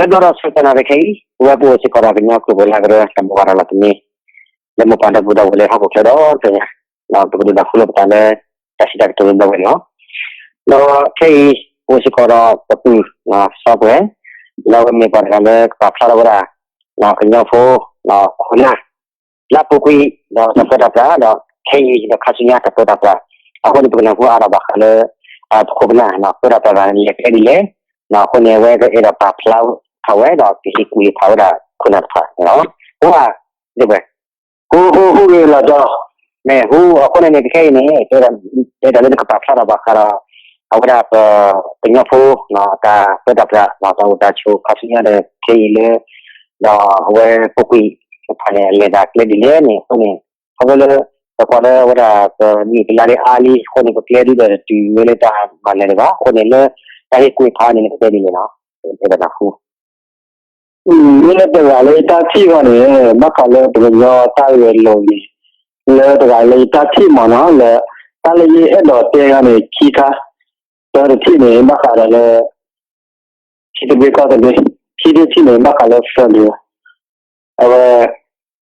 ဆၢကတီၢ်ဒီးဆၢကတီၢ်နၤခဲအံၤ ပဝဲပအိၣ်စ့ၢ်ကီးဒီးကညီကျိာ်ပှၤလၢကရၢ တၢ်ဘိးဘၣ်ရၤလီၤတမံၤ လၢမိၢ်ပၢ်ဒီပုၢ်ဒီဝဲၢ်လၢဟီၣ်ခိၣ်ချၢဒီတဖျၢၣ်ညါ, ဒီးပကဒုးသးဃုလိာ်ပသးလၢ တၢ်စံးတၢ်ကတိၤလၢဒၢဝဲန့ၣ်လီၤ. ဒီးခဲအံၤ ပအိၣ်စ့ၢ်ကီးဒီးပပုၢ် စီၤပှဲၤ, ဒီးအဝဲမ့ၢ်ပှၤတဂၤလၢကပာ်ဖျါထီၣ်ဝဲဒၣ် ကညီဖိ ခိၣ်နၢ် လၢအပူၤကွံာ် ဒီးတၢ်ပၢတၢ်ပြး ဒီးခဲအံၤဒီးခါဆူညါတၢ်ပၢတၢ်ပြး, အဃိန့ၣ် ပကနၢ်ဟူအါထီၣ်ဘၣ်ဃးလၢ ပခိၣ်ပနၢ် ပၢတၢ်ပြးတၢ်လဲၤကျဲဒ်လဲၣ်, အဃိန့ၣ် အဝဲကအဲၣ်ဒိးပာ်ဖျါထီၣ်ဝဲဒီးကဟ့ၣ်ကူၣ်ဟ့ၣ်ဖးဝဲဒၣ်ခိၣ်နၢ်တဖၣ်န့ၣ်လီၤ. အိၣ်ဧါ, ဒ်ပှဲၤ, ဟူဟူဟူဂ့ၤလီၤဒီး, မ့ၢ်ဟူအဃိန့ၣ်န့ၣ် တခဲအံၤန့ၣ် အဲၣ်ဒိးလၢနကပာ်ဖျါထီၣ်ဘၣ်ဃးဒီး အဝဲဒၣ်ပကညီဖိ တၢ်ပၢတၢ်ပြး တၢ်အိၣ်တၢ်ဆိးခါဆူညါဒီးခဲအံၤလၢ ဒီးအဝဲပူၤကွံာ်တဖၣ်န့ၣ် အလဲၤတၢ်ကျဲဒ်လဲၣ်န့ၣ် အဃိန့ၣ် ခီဖျိလၢ ပကွၢ်လၢအဝဲဒၣ်ပနံၣ်ပလါဒ်အါလံအဃိန့ၣ် ပကျဲဒုဒီးတတုၤမ့ၢ်လၢတၢ်မၤလဲၤလၢၤဘၣ်. အဃိန့ၣ်လၢ တၢ်ဟ့ၣ်ကူၣ်ဟ့ၣ်ဖးန့ၣ် နကတဲဒ်လဲၣ်နီၤ, အဲၣ်ဒိးနၢ်ဟူ မ့ၢ်လၢတဂၤလၢယတၢ်ထံၣ်အဂီၢ်န့ၣ် ဘၣ်ဃးလၢပကညီတၢ်ဂဲၤလိာ်န့ၣ် လၢတဂၤလၢယတၢ်ထံၣ်မ့ၢ်နီၤ လၢ တၢ်လၢယအဲၣ်ဒိးတဲဂၤန့ၣ် ခံခါ, တၢတထံၣ်န့ၣ် ဘၣ်ဃးဒီးလၢ ထံသဘျ့ကီၢ်သဘျ့, ခံထံၣ်တထံၣ်န့ၣ် ဘၣ်ဃးလၢ federal အဝဲ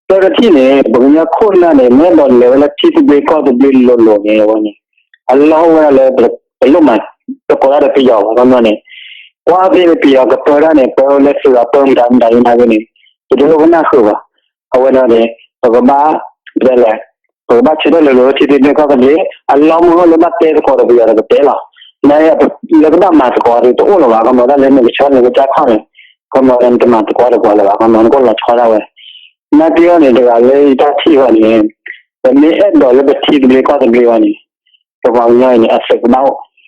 တၢတထံၣ်န့ၣ် ပကညီခိၣ်နၢ်န့ၣ် မ့ၢ်အဲၣ်ဒိးလဲၤဝဲလၢထံသဘျ့ကီၢ်သဘျ့လိၤလိၤန့ၣ် အဝဲန့ၣ် အလီၢ်အိၣ်ဝဲဒၣ်လၢ ပလိၣ်မၤသကိးတၢ်ဒီးပယီၤဘၣ် ခီပညီန့ၣ် ကွၢ်သ့ၣ်ပယီၤကပၢတၢ်န့ၣ် ပၢလၢသုးအပၢမတၤမတၤသနာ်က့န့ၣ် ပတလိၣ်ကနၣ်ဃုာ်ဘၣ်. အဝဲဒၣ်န့ၣ် ပကဘၣ် ပတဲလဲၣ် ပကဘၣ်ဆၢထၢၣ်လိၤလိၤလၢထံသဘျ့ကီၢ်သဘျ့ အလီၢ်မ့ၢ်အိၣ်လၢဘၣ်တဲသကိးဒီးပယီၤဒီးပတဲလီၤ. န လၢကဘၣ်မၤသကိးဒီးတအိၣ်လၢၤဘၣ် ခီပညီတၢ်လၢနကဆီန့ၣ်ကစၢ်ခီၣ်န့ၣ် ခီပညီနတမၤသကိးဒီးပှၤလၢၤဘၣ် ခီပညီနကအိၣ်လီၤဆီဒၣ်ဝဲ နာ်က့အီၤန့ၣ် တဂၤလၢယတၢ်ထံၣ်အဂီၢ်န့ၣ် ပမ့ၢ်အဲၣ်ဒိးလၢပထံသဘျ့ကီၢ်သဘျ့အဂီၢ်န့ၣ် ပပှၤကညီအံၤန့ၣ် အသုးကဘၣ်အိၣ်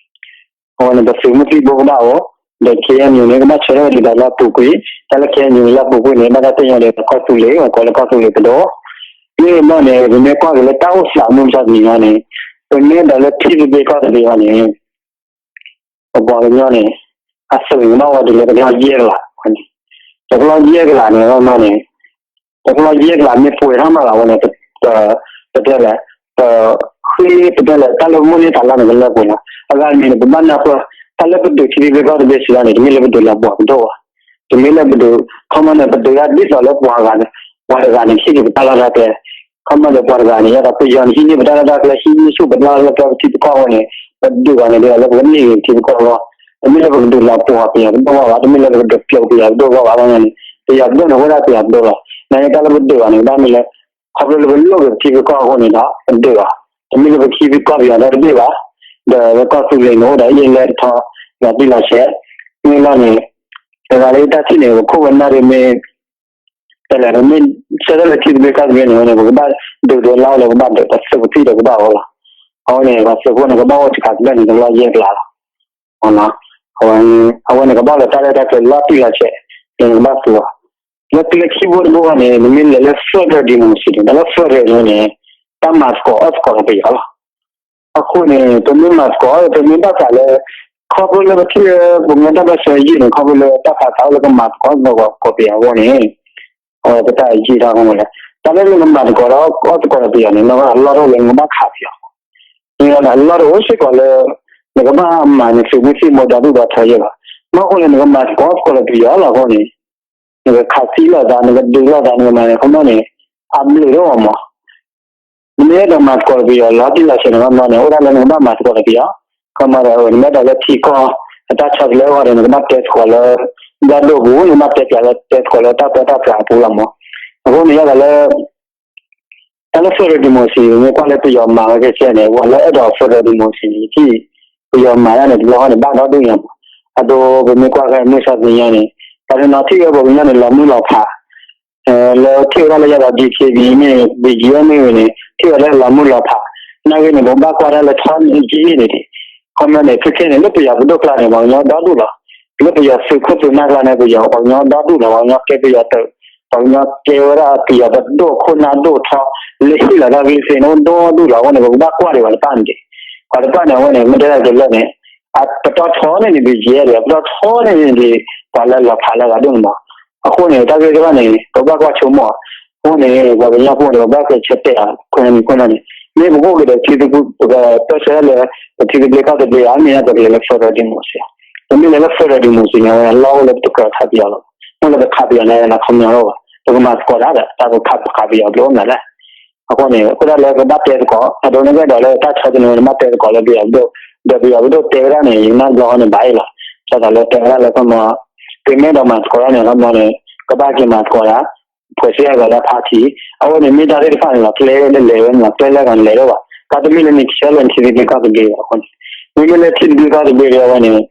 အဝဲန့ၣ် ပသုးမုၢ်သံၣ်ဘိကဘၣ်အိၣ် ဒီး ခ့ၣ်အဲၣ်ယူၣ် န့ၣ် ကဘၣ်ဆၢထၢၣ်ဝဲဒ်သိးလၢအပူၤကွံာ် တၢ်လၢ ခ့ၣ်အဲၣ်ယူၣ် န့ၣ် လၢအပူၤကွံာ်န့ၣ် ဘၣ်တၢ်သ့ၣ်ညါဒီးကီၢ်သူလ့ၤ ပကိးလၢကီၢ်သူလ့ၤပဒိၣ် မ့ၢ်ဘၣ်န့ၣ် ပမ့ၢ်ကွၢ်က့ၤလၢတၢ်အိၣ်သးမုၢ်မဆါတနံၤအံၤန့ၣ် ပမ့ၢ်အဲၣ်ဒိးလၢထံသဘျ့ကီၢ်သဘျ့အဂီၢ်န့ၣ် ပပှၤကညီန့ၣ် အသုးန့ၣ် ကဘၣ်ဝဲဒ်လၢတကလီၢ်ယဲၢ်ကလးန့ၣ် တကလီၢ်ယဲၢ်ကလးန့ၣ် ခီပညီန့ၣ် တကလီၢ်ယဲၢ်ကလး မ့ၢ်ပှဲၤထီၣ်မးလီၤ အဝဲန့ၣ် ပတဲလဲၣ် ပဃ့ ပတဲလဲၣ် တၢ်လၢပမိၣ်န့ၢ်သးလီန့ၣ် ကလၢပှဲၤလီၤ. အဂၤတမံၤန့ၣ် ပဘၣ်နၢ်ပၢၢ် တၢ်လၢပဒုးထံသဘျ့ကီၢ်သဘျ့စံးလီၤန့ၣ် တမ့ၢ်လၢပဒုးလီၤပှီၢ်ပဒိၣ်ဘၣ်. တမ့ၢ်လၢပဒုး ခီပညီန့ၣ် ပဒုးတၢ်ဒ်သိးလၢပှၤဂၤ ပှၤတဂၤန့ၣ် ဟံးန့ၢ်ပတၢ်လီၢ်တၢ်ကျဲ ခီပညီန့ၣ် ပှၤတဂၤန့ၣ် ယသးပယီၤန့ၣ် ဟံးန့ၢ်ပတၢ်လီၢ်တၢ်ကျဲ ဟံးန့ၢ်ဆူၣ်ပတၢ်လီၢ်တၢ်ကျဲ ပထံပကီၢ်အဃိန့ၣ် ပဒုးအီၤန့ၣ် ဒ်သိးလၢပကန့ၢ်က့ၤပထံပကီၢ်အဂီၢ် တမ့ၢ်လၢပကဒုးလီၤပှီၢ်ပယီၤပဒိၣ်အဂီၢ်ဘၣ် တမ့ၢ်လၢပကဒုးပျိာ်ပယီၤပဒိၣ်အဂီၢ်ဘၣ် ခီပညီန့ၣ် ပယီၤပဒိၣ်န့ၣ် အိၣ်ဝဲဒၣ်ပယီၤပဒိၣ်လီၤ. နာ်က့တၢ်လၢပဒုးအီၤန့ၣ် ကဘၣ်မ့ၢ်လၢ ခီဖျိလၢပလိၣ်က့ၤပထံပကီၢ်အဃိန့ၣ်ဒီး ပဒုးအီၤ တမ့ၢ်လၢပထံပကီၢ်ပယီၤဒီတဘ့ၣ်ဘၣ်. ဒီးပကီၢ်သူလ့ၤန့ၣ် အိၣ်ဒီးယဲၢ်လဲၢ်တထီ ယွၤပျံၤလီၤဆဲး မ့ၢ်လီၤန့ၣ် တဂၤလၢယတၢ်ထံၣ်န့ၣ် ပခိၣ်ပနၢ်ဒ်မ့ၢ် တဲလဲၣ် ပမ့ၢ်ဆၢထၢၣ်လၢထံသဘျ့ကီၢ်သဘျ့န့ၣ် အဝဲန့ၣ် ပကဘၣ်ဒုးဒီးလါအိၣ်လၢပဘၣ်ဒုး ပသုးပသံၣ်ဒီးကဘၣ်အိၣ်လီၤ. အဝဲန့ၣ် ပှၤသုးဖိန့ၣ် ကဘၣ်အိၣ်တခါကဘၣ်န့ၣ် တကလီၢ်ယဲၢ်ကလးလီၤ. အဝဲန့ၣ် အဝဲန့ၣ် ကဘၣ်အိၣ်လၢတၢ်ရဲၣ်တၢ်ကျဲၤလီၤတံၢ်လီၤဆဲး န့ၣ်ကဘၣ်သူအီၤ လၢကျဲခံဘိတဘိဃီန့ၣ် နမ့ၢ်လဲၤလၢ federal democracy န့ၣ် တၢ်လၢ federal န့ၣ် တၢ်မၤသကိးအီၣ်သကိးဒီးပယီၤလီၤ. အဃိန့ၣ် ပမ့ၢ်မၤသကိး ပမ့ၢ်ဘၣ်ဃးလၢ ခီဖျိလၢပထံၣ်လၢ ပမ့ၢ်တၢ်ဘၣ်ဆၢယံာ်န့ၣ် ခီဖျိလၢတၢ်ခးသးအိၣ်လၢကမၤသကိးအီၣ်သကိးပယီၤအဂီၢ်န့ၣ် အဝဲပတၢ်ယံာ်တၢ်ဂီၢ်လဲၣ် တၢ်လၢနကမၤသကိးဒီးအီၣ်သကိးဒီးပယီၤန့ၣ် နီၢ်ကီၢ်အလီၢ်တအိၣ်လၢနကဘၣ်ခးပယီၤ န့ၣ်လီၤန့ၣ် အလီၢ်တအိၣ်စ့ၢ်ကီးလၢ နကဘၣ်မၤန့ၣ် သုးမုၢ်သံၣ်ဘိဒီဒူၣ်ဒီထၢယဲၢ်ဘၣ်. မ့ၢ်အဃိန့ၣ် နကမၤသကိးသကိးလၢပယီၤလီၤအဃိန့ၣ် နကခးသံလိာ်သး နကဒုးလိာ်သး နကမၤန့ၣ် ခီပညီန့ၣ် အဘျုးဒိၣ်မးမး နမ့ၢ်အဲၣ်ဒိးမၤသကိးဒီးပယီၤလီၤတံၢ်လီၤဆဲးန့ၣ် ခီပညီန့ၣ် အိၣ်ဒၣ်လၢနကဘၣ်မၤသကိးဒီးပယီၤ ခီပညီဒီး နမ့ၢ်အဲၣ်ဒိးလၢထံကီၢ် အတၢ်ဆီတလဲအဂီၢ်ဒီး နကဘၣ်တဲသကိးလၢ ဘၣ်ဒိၣ်ပူၤ နကဘၣ်တဲပျးလၢတဲသကိးလၢတၢ်ပၢတၢ်ပြးအပူၤလီၤမး. အဃိန့ၣ် ယသးလၢ တၢ်လၢ federal democracy မ့ၢ်ကွၢ်လၢပယီၤမၤဝဲကဲကဲန့ၣ် ပှၤလၢအဲၣ်ဒိး federal democracy န့ၣ် ယထံၣ် ပယီၤမၤတၢ်န့ၣ် တဘျီဃီန့ၣ် ဘၣ်ဒီဒူၣ်ညါမး. အဒိ ပမ့ၢ်ကွၢ်ခဲမုၢ်ဆါတနံၤညါန့ၣ် ပှၤတနီၤထံၣ်ဝဲပှၤကညီန့ၣ် လီၤမုၢ်လီၤဖး လၢထံၣ်ဝဲဒၣ်လၢယသး DKBA မ့ၢ် BGF မ့ၢ်ဂ့ၤန့ၣ် ထံၣ်ဝဲလၢလီၤမုၢ်လီၤဖး နာ်ဂ့ၤန့ၣ် ပဘၣ်ကွၢ်တၢ်လၢထီန့ၣ်ယံာ်န့ၣ်ဒံး ခီပညီန့ၣ် ခဲခဲန့ၣ် လၢပယီၤပဒိၣ်ကျါန့ၣ် ပှၤကညီဒီဒူၣ်လီၤ. လၢပယီၤသုးခိၣ်သုးနၢ်ကျါန့ၣ် ပယီၤပှၤကညီဒီဒူၣ်လီၤ. ပှၤကညီကဲပယီၤသုး ပှၤကညီကဲဝဲဒၣ်ပယီၤပဒိၣ်ခိၣ်နၢ်ဒိၣ်ထီ လၢဟ့ၣ်လီၤတၢ်ဂ့ၢ်သ့ၣ်န့ၣ် အိၣ်ဒီဒူၣ်လီၤ. အဃိန့ၣ် ပကဘၣ်ကွၢ်ဒံးပှၤတဖၣ်န့ၣ်ဒံး ပှၤတဖၣ်န့ၣ် အဝဲန့ၣ် မ့ၢ်တဲဒၣ်တလၢန့ၣ် ပတီၢ်ထီန့ၢ်န့ၣ် BGF ဒီး ပတီၢ်ထီန့ၢ်န့ၣ်ဒံး ပှၤလၢလီၤဖးလၢအဂၤဒိၣ်န့ၣ်မး. အဃိန့ၣ် တၢ်ဂ့ၢ်တဖၣ်န့ၣ် ပဘၣ်ကွၢ်ဆိကမိၣ် အဃိန့ၣ် ပှၤကညီဖိန့ၣ် ပဘၣ်ကဆၢတဲာ်အီၤ ခိၣ်နၢ်န့ၣ် ခိၣ်နၢ်န့ၣ် မ့ၢ်ပကအိၣ်က့ၤဒီးထံသဘျ့ ပကပၢဆှၢလၢ ပထံသဘျ့ကီၢ်သဘျ့ဧါ မ့ၢ်ဒၣ်ပကလဲၤလၢ federal democracy ဧါ. ပမ့ၢ်လဲၤလၢ federal democracy န့ၣ် အဝဲလီၢ်အိၣ်လၢပတကြၢးခးပယီၤလီၤ. မ့ၢ်လၢပခးပယီၤန့ၣ် နခီပညီလီၤဘၣ်, ပကမၤသကိးတၢ်ဒီး တၢ်ပခးပယီၤပအိၣ်မးလဲၣ်. အဃိန့ၣ် အဃိသတးလၢကဘၣ်တဲသကိး အဒိန့ၣ်ကဲဒီးလၢတၢ်ဆၢတနံၤဝဲန့ၣ် ဘၣ်တဲသကိးလၢပယီၤပဒိၣ်, ဒီးပယီၤပဒိၣ်တဲဝဲဒၣ်န့ၣ် ယကနၣ်ဘျီဃီန့ၣ်ဘၣ်အံၤလီၤ. ဒ်သိးလၢတဲဝဲဒၣ်လၢခီမီ, ပမ့ၢ်အဲၣ်ဒိးမၤသကိးတၢ်န့ၣ် ခီမီန့ၣ် ကဘၣ်က့ၤမၤသကိးဒၣ် ဖှဲးစ့ၢ်ကီးလၢ party, အဝဲန့ၣ်မ့ၢ်တၢ်သ့ၣ်တဖၣ်န့ၣ်လီၤ ကျဲလၢလဲၤဝဲန့ၣ်လီၤ ကျဲလၢကလဲၤဒိၣ်ဘၣ်, တၢ်တမ့ၢ်လၢနဆှၢလၢနထံသဘျ့ကီၢ်သဘျ့ဘၣ်အဃိန့ၣ်, မ့မ့ၢ်လၢထံသဘျ့ကီၢ်သဘျ့ဒီးအဝဲန့ၣ်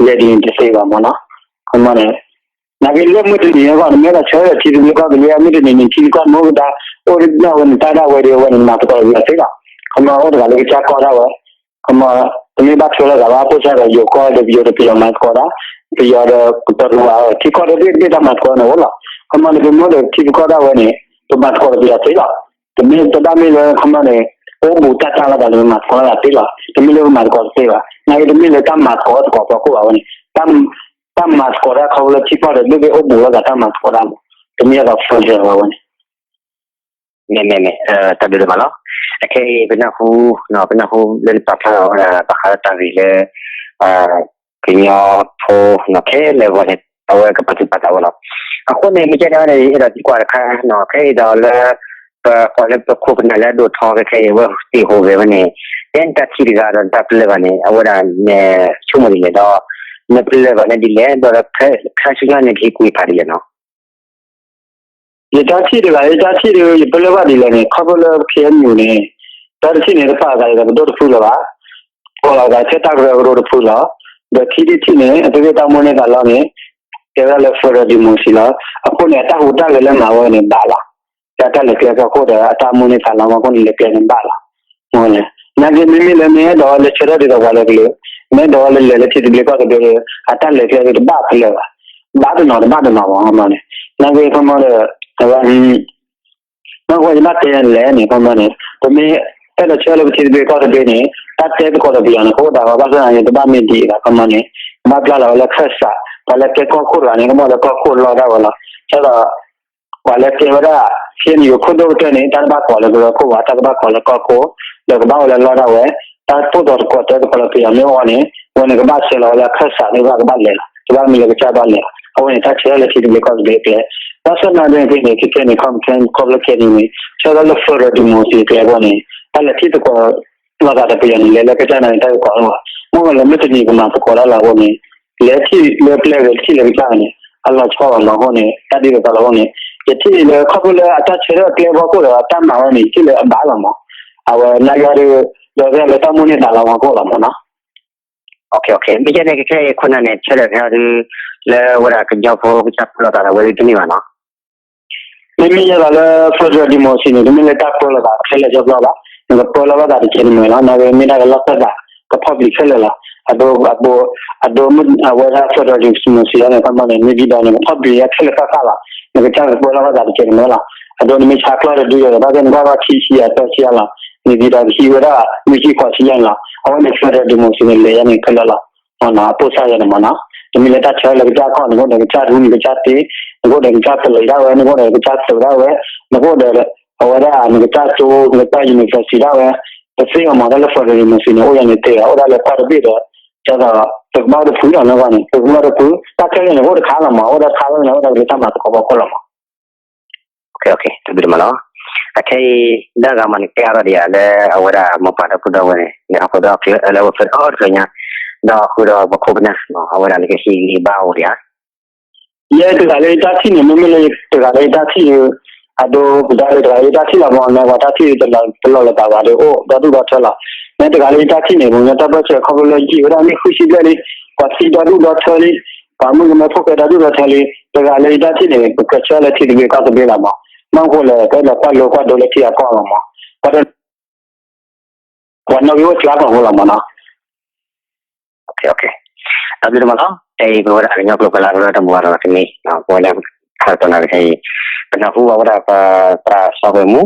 လဲၤဒ်န့ၣ်တသ့ဘၣ်မ့ၢ်နီၤ. ခီမီန့ၣ် နာ်က့လၢမုၢ်တနံၤအဂီၢ် နမ့ၢ်ဒၣ်ဆၢထံသဘျ့ကီၢ်သဘျ့ မုၢ်တနံၤန့ၣ် ထံသဘျ့ကီၢ်မ့ၢ်ကဒါ အိၣ်ဒၣ်ဝဲန့ၣ် တၢ်ဒၣ်ဝဲဒီးအဝဲန့ၣ် မၤသကိးတပယီၤသ့လီၤ. ခီမီအိၣ်တဂၤလၢကစၢ်ကီၢ်ဒၣ်ဝဲ, ခီမီ တမ့ၢ်ဘၣ်ထွဲလိာ်သးဘၣ် ပိၢ်စၢ်ဒီးယိၤကီၢ်ဒီးပယီၤဒီးပယီၤမၤသကိးဒၣ်, ပယီၤဒီးပတရူးဘၣ် ထံကီၢ်ဒီးဒ့ၣ်တၢ်မၤသကိးန့ၣ်အိၣ်လီၤ. ခီမီန့ၣ် ပမ့ၢ်ဒီးထံသဘျ့ကီၢ်ဒၣ်ဝဲန့ၣ် ပမၤသကိးတပယီၤသ့လီၤ. တမ့ၢ်တဘၣ်မ့ၢ်လၢခီမီန့ၣ် အိၣ်ဘူးတၢ်တၢ်လိာ်သးန့ၣ် ပမၤသကိးလိာ်သးသ့လီၤ. တမ့ၢ်လၢပမၤသကိးတသ့ဘၣ်. နာ်က့တမ့ၢ်လၢတၢ်မၤသကိးသကိးဖီခိၣ်ဘၣ်ဝဲန့ၣ် တၢ်မၤသကိးတၢ်ခီဖျိလၢထံကီၢ်ဒီးဒ့ၣ်ဒ့ၣ်အိၣ်ဘူးလိာ်သးတၢ်မၤသကိးတၢ်မး, တမ့ၢ်အသး federal ဘၣ်ဝဲန့ၣ် မ့မ့ၢ် တၢ်ဘျုးဒိၣ်မးလီၤ. အခဲအံၤပနၢ်ဟူ, ပနၢ်ဟူလၢနပာ်ဖျါထီၣ်ဝဲဒၣ် ဘၣ်ဃးလၢတၢ်ဂ့ၢ်လၢ ကညီဖိခဲလၢာ်အဂီၢ်န့ၣ် အဝဲကပာ်သူၣ်ပာ်သးဝဲလီၤ. အဃိန့ၣ် မ့ၢ်ကဲန့ၣ်ဝဲန့ၣ် ယအဲၣ်ဒိးသံကွၢ်တခါ, ခဲအံၤဒီးလၢ ပကိးလၢပခိၣ်ပနၢ်လၢအဒိၣ်ထီခဲခဲအံၤ အဝဲသ့ၣ်ဟူးဂဲၤဝဲန့ၣ်, ကဲနတၢ်ထံၣ်တဂၤဒီးနတၢ်ပလၢၢ်ဘၣ်န့ၣ် အဝဲဒၣ်နဆိကမိၣ်ဒ်လဲၣ်ဒီး နပလၢၢ်ဘၣ်န့ၣ်ဒ်လဲၣ် ဒီးလၢ ခါဆူညါန့ၣ်ကဟံးကွံာ်ဖးဒ်လဲၣ်နီၤ. ယတၢ်ထံၣ်တဂၤ ယတၢ်ထံၣ်ဒီး ယပလၢၢ်ဘၣ်ဒ်လဲၣ်န့ၣ် ခီဖျိလၢ ခ့ၣ်အဲၣ်ယူၣ်န့ၣ် တၢ်တထံၣ်န့ၣ် တပာ်အသးဒီးပဒိၣ်တဖုလၢၤဘၣ်, ပာ်လီၤသးထဲတၢ်ကရၢကရိတဖုလီၤ. ဒီးခံထံၣ်တထံၣ်န့ၣ် အသုသ့ၣ်တၢ်မိၣ်န့ၢ်သးလီန့ၣ် တဲဝဲဒၣ်လၢ federal democracy လီၤ. အဃိန့ၣ် အတၢ်ဟူးတၢ်ဂဲၤလၢမၤဝဲန့ၣ်ဘၣ်လီၤ. တၢ်တၢ်လဲၤကျဲဖီခိၣ်ဒီး အတၢ်မိၣ်န့ၢ်သးလီဖီခိၣ်န့ၣ် လဲၤကျဲန့ၣ်ဘၣ်လီၤ. နာ်က့မ့မ့ၢ်လၢမ့ၢ်အဲၣ်ဒိးလၢဆၢထၢၣ်ဒ်သိးပှၤလၢကလုာ်, မ့ၢ်အဲၣ်ဒိးလၢလဲၤလၢထံသဘျ့ကီၢ်သဘျ့ဒီး အတၢ်လဲၤကျဲဒီးတဘၣ်ဖဲလဲၣ်ဘၣ်, ဘၣ်တနီၤတဘၣ်တနီၤမး ခီမီန့ၣ်, နာ်က့ခီမီဒီး အဝဲ မ့ၢ်ဃိယဘၣ်တဲလဲၣ်န့ၣ် ခီမီန့ၣ် ပမ့ၢ်အဲၣ်ဒိးဆၢထၢၣ်လၢပထံသဘျ့ကီၢ်သဘျ့န့ၣ် တၢ်တဲသကိးဒီးပယီၤန့ၣ် ကအိၣ်ဒၣ်ဝဲ ဘၣ်ဆၣ်သနာ်က့ တဘၣ်မ့ၢ်ဒ်အံၤဘၣ် ခီမီန့ၣ် ကဘၣ်ပျၢ်လီၤဝဲလၢခၢၣ်စး, ပှၤလၢကဲကီၢ်ခိၣ်တဂၤန့ၣ် ကဘၣ်လၢကီၢ်ခိၣ်လီၢ်ဒၣ်ဝဲလီၤ. ဒ်သိး ပှၤလၢကဲဝဲဒၣ် ခ့ၣ်အဲၣ်ယူၣ် ခိၣ်ဒိၣ်ကတၢၢ်န့ၣ် တၢ်တဘၣ်ကိးလၢကရၢခိၣ်ဘၣ်, တၢ်ကဘၣ်ကိးလၢကီၢ်ခိၣ်, ဒီးကဘၣ်အိၣ်လၢလီၢ်ဒၣ်ဝဲ, တၢ်သိၣ်သကိးတဲသကိးလၢပယီၤမ့ၢ်အိၣ်န့ၣ် အဝဲန့ၣ်ကဘၣ်ဆဲးလီၤဝဲလၢခၢၣ်စးန့ၣ် ဘၣ်ကဘၣ်လဲၤလီၤ, တဘၣ်မ့ၢ်လၢကစၢ်ဘၣ်လဲၤလီၤ. အဝဲန့ၣ် တၢ်ဆၢထၢၣ်လၢထံသဘျ့ကီၢ်သဘျ့အကျဲ, ဘၣ်ဆၣ်သနာ်က့န့ၣ် ခဲခဲန့ၣ် ခီမီခဲ ခီဖျိခဲန့ၣ်န့ၣ် ဆၢထၢၣ်လၢ federal democracy အကျဲအဂီၢ်န့ၣ် တၢ်လဲၤထံၣ်သကိးလိာ်သးဒီးပယီၤန့ၣ် လဲၤလၢကစၢ်န့ၣ် တၢ်ကကိးလီၤ. မ့ၢ်ဝဲလၢမုၢ်တနံၤကမၤသကိးတၢ်လီၤအဃိန့ၣ် လဲၤထံၣ်လၢပျဲၢ်ဂ့ၤ ထံၣ်လၢကစၢ်န့ၣ် အလီၤဆီဘၣ်မးအဃိန့ၣ် တၢ်ဒ်သိးသိးလီၤအဃိန့ၣ် ယထံၣ်လၢခီဖျိလၢအတၢ်ဆၢထၢၣ်အကျဲအဖီခိၣ်ဒီး တၢ်မၤဝဲန့ၣ် ယထံၣ်လၢအဘၣ်လီၤမး. အဝဲနာ်က့ဒီး ဒီးလၢတၢ်မိၣ်န့ၢ်သးလီၤအဖီခိၣ်လီၤမးနီၤ. မ့ၢ်ကဲန့ၣ် ခဲခဲအံၤခိၣ်နၢ်န့ၣ် ဆၢထၢၣ်ဖဲအီၤဒုး လၢဝဲဒၣ်ကညီဖိကစၢ်ပၢလီၤသးဒီးဝဲဒၣ်တန့ၢ်ဘၣ်နီၤ. မ့မ့ၢ်ယဲသိးလၢ federal democracy န့ၣ် တမ့ၢ်လၢတၢ်ပၢလီၤသးခဲလၢာ်ကၠီဘျီဘၣ်, နကပၢလီၤဘၣ်သးတကဲးန့ၣ်မ့ၢ်လီၤ. နာ်က့မ့ၢ်ဒၣ်ကလီၢ်ခၢၣ်သး ကဖီၣ်ပျံၤခဲလၢာ်လီၤ. အဒိ အဒိ အဝဲဒၣ် federal democracy န့ၣ် ခီမီန့ၣ် နေပြည်တော်န့ၣ် ကဖီၣ်ပျံၤခဲလၢာ်ဃၣ်ဃၣ်လီၤ. နကစၢ်ကပၢလီၤဘၣ်သးတကဲးန့ၣ်မ့ၢ်လီၤ. အဒိနမ့ၢ်ဆါကျီၢ်တဒုဒီး ဘၣ်သ့ၣ်နကွၢ်ဘၣ်ခံဆံယဲၢ်သၢဆံယဲၢ်လီၤ. နေပြည်တော်ကဟံးဝဲဒၣ် နွံဆံဃိးဆံယဲၢ်န့ၣ်လီၤ. အဝဲန့ၣ် federal democracy န့ၣ် လဲၤယဲန့ၣ်ခဲလၢာ်လီၤ. အပိၢ်စၢ်ယဲန့ၣ်မ့ၢ်နီၤ. တမ့ၢ်လၢတၢ်ဆၢလၢကစၢ်ကီၢ် နကအိၣ်ဒီးကစၢ်ဒူနကစၢ်တ့, နကအိၣ်ဒီးကစၢ်ပလံးဒၣ်ဝဲ, နကအိၣ်ဒီးကစၢ်သုးဒၣ်ဝဲ, နကအိၣ်ဒီး အဝဲဒၣ်နကစၢ်ကၠိ နကစၢ် university ဒၣ်ဝဲ, တသ့ဘၣ်မး တၢ်လၢ federal democracy န့ၣ် အိၣ်ယဲန့ၣ်သ့ဘၣ်, အိၣ်ဒၣ်လၢပှၤတဘ့ၣ်ဒီး ဒ်သိး သုးကဘၣ်အိၣ်တဖုလီၤ နဂီၢ်န့ၣ် သုးကဘၣ်အိၣ်တဖု, တၢ်ခဲလၢာ်န့ၣ် အိၣ်တခါလီၤမး, အိၣ်ဒၣ်တခါလီၤန့ၣ် အိၣ်ဒၣ်လၢတၢ်မၤသကိးဖီခိၣ်လီၤမး. တၢ်ဘျုးဒိၣ်မးလီၤ. အခဲအံၤ လၢအဂၤမးန့ၣ် ကဲအါထီၣ်ဒံးဧါ လၢအဝဲဒၣ်မိၢ်ပၢ်ဒီပုၢ်ဒီဝဲၢ်န့ၣ် ဟီၣ်ခိၣ်ဒီဖျၢၣ်လၢအဝဲဖျၢၣ်ထီၣ်တဖျၢၣ်ညါ, ဒီးဃုာ်ဒီးပခိၣ်ပနၢ် အဝဲဒၣ်လၢကဟ့ၣ်ဂံၢ်ဘါအိၣ်ဒံးဧါ. ယဲတဂၤလၢယတၢ်ထံၣ်န့ၣ် မ့မ့ၢ်လၢတဂၤလၢယတၢ်ထံၣ်ဒီး အဒိ ပတၢ်လၢတဂၤလၢယတၢ်ထံၣ်လီၤမး မ့ၢ်ပှၤတၢ်ထံၣ်တလီၤလိာ်သးဘၣ်ဒီး အိၣ်ဒီဒူၣ်ဒီထၢလီၤ. မ့ၢ်တဂၤလၢယတၢ်ထံၣ်န့ၣ် ပှၤကညီတၢ်ပၢၢ်ဆၢခီဖျိလၢယံာ်ဝဲဒၣ်မ့ၢ်ဃုဆံဘျဲၣ်လံ, ပှၤသံဒီဒူၣ်ဒီထၢလံ, ပှၤမုၣ်ကမဲဖိဃဲဒီဒူၣ်ဒီထၢလံ, တဂၤလၢယတၢ်ထံၣ်န့ၣ် ပကဆၢလၢထံသဘျ့ကီၢ်သဘျ့လီၤမး. မ့ၢ်အဃိလဲၣ် ပအဲၣ်ဒိးကွၢ်လိကွၢ်ဒိလၢထံအကီၢ်လီၤမး. ပှၤတနီၤ ပှၤနီၣ်ဂံၢ်အိၣ်စှၤကီၢ်ဖိလီၤမးနီၤ. တၢ်ဘျုးဒိၣ်မးလီၤ. တအံၤပဝဲဒၣ်ကညီကျိာ်ပှၤလၢအရၢတမုာ်ဘၣ်ဒီးတမံၤ, ပဝဲဒၣ်ခါကတီၢ်နၣ်ရံၣ်ခဲအံၤ ပနၢ်ဟူဘၣ်ဝဲဒၣ်ပသရၣ်စီၤပှဲၤမူ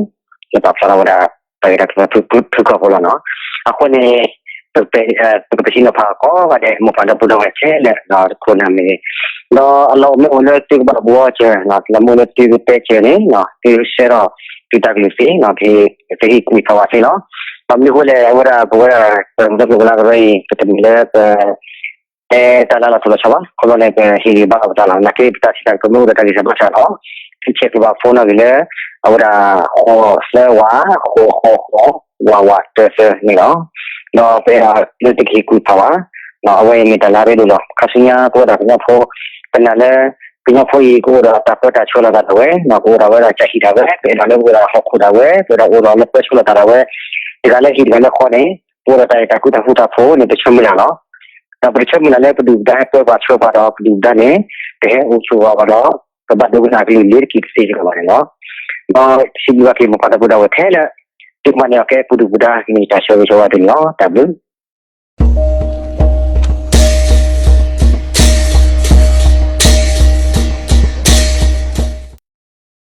လၢပာ်ဖျါထီၣ်ဝဲဒၣ် ပှၤဂ့ၢ်တၢ်ကျိၤဖုကီၢ်ဖိလီၤနီၤ. အဃိန့ၣ် ပကပဟံးနီၤဖးကိးဂၤဒဲး မိၢ်ပၢ်ဒီပုၢ်ဒီဝဲၢ်ခဲလၢာ် ခိၣ်နၢ်မ့ၢ်ဂ့ၤ, ဒီးအလီၢ်အိၣ်မ့ၢ်အိၣ်လၢသုကဘၣ်ဘှီစၢၤ လီၢ်အိၣ်မ့ၢ်အိၣ်လၢသုကတဲစၢၤန့ၣ် သုဆှၢထီၣ်သုတၢ်ကလုၢ်သ့ ပဟ့ၣ်ကွံာ်သးဝးသ့လီၤ. ဘၣ်မနုၤအဃိလဲၣ် အဝဲဒၣ်ပဝဲဒၣ် ပကညီကျိာ်ပှၤလၢအရၢအံၤ ပတမ့ၢ်လၢပ တၢ်လၢလီၤထူလီၤဆီဘၣ် ခီဖျိန့ၣ် ပဟ့ၣ်ဂံၢ်ဘါပသးလီၤ. နာ်က့ပတၢ်ထံၣ်တၢ်ကတိၤမ့ၢ်အိၣ်ဒီးတၢ်ဂံၢ်စၢ်ဘါစၢ်လီၤ. ဖဲဆဲးကျိးဘၣ်ဖိနီၣ်ဂံၢ်လၢ အဝဲဒၣ် ဃိးသၢဝး ဃိးဃိးဃိး ဝးဝးတၢသၢန့ၣ်လီၤ. ဒီးပအဲၣ်ဒိးလၢသုကဟ့ၣ်ကူၣ်ဖးဘၣ်. အဝဲအံၤမ့ၢ်တၢ်လၢအရ့ဒိၣ်လီၤ. ခါဆူညါပဝဲဒၣ်ကညီဖိ ပနာ်လၢ ကညီဖိအံၤ ကအိၣ်ဒီးတၢ်ပၢတၢ်ဆှၢလိာ်သးဒၣ်ဝဲ, ကအိၣ်ဒီးဝဲဒၣ်တၢ်ဟ့ၣ်ဒၣ်ဝဲ, ပအဲၣ်ဒိးလၢပဝဲဒၣ်ဟီၣ်ခိၣ်ဒၣ်ဝဲ, ပအဲၣ်ဒိးအိၣ်ဒီးလၢပၢဆှၢလိာ်သးဒၣ်ဝဲ, တဂၤလၢဟံၣ်တဂၤလၢဃီန့ၣ် ပအိၣ်ဒီးတၢ်အဲၣ်တၢ်ကွံတၢ်ဃူတၢ်ဖိးန့ၣ် ပဆၢမုၢ်လၢ်လီၤ. ဒီးပတဆၢမုၢ်လၢ်လၢပဒုၣ်ပဒါဟဲပၢပှၤဆှၢပှၤဒီး ပဒုၣ်ပဒါန့ၣ် ကဟဲအိၣ်ဆိးဝဲပှၤဒီး ကဘၣ်ဒိကနၣ်ကလုၢ်လ့ၤတက့ၤတသ့စ့ၢ်ကီးဘၣ်န့ၣ်လီၤ. ဒီးစံးဘျုးဘၣ်က့ၤမိၢ်ပၢ်ဒီပုၢ်ဒီဝဲၢ်ခဲလၢာ် သုကမၤန့ၢ်အီၤကဲပဒုၣ်ပဒါ မ့ၢ်တၢ်ဆၢဂ့ၤဆၢဝါသုန့ၣ်လီၤ. တၢ်ဘျုး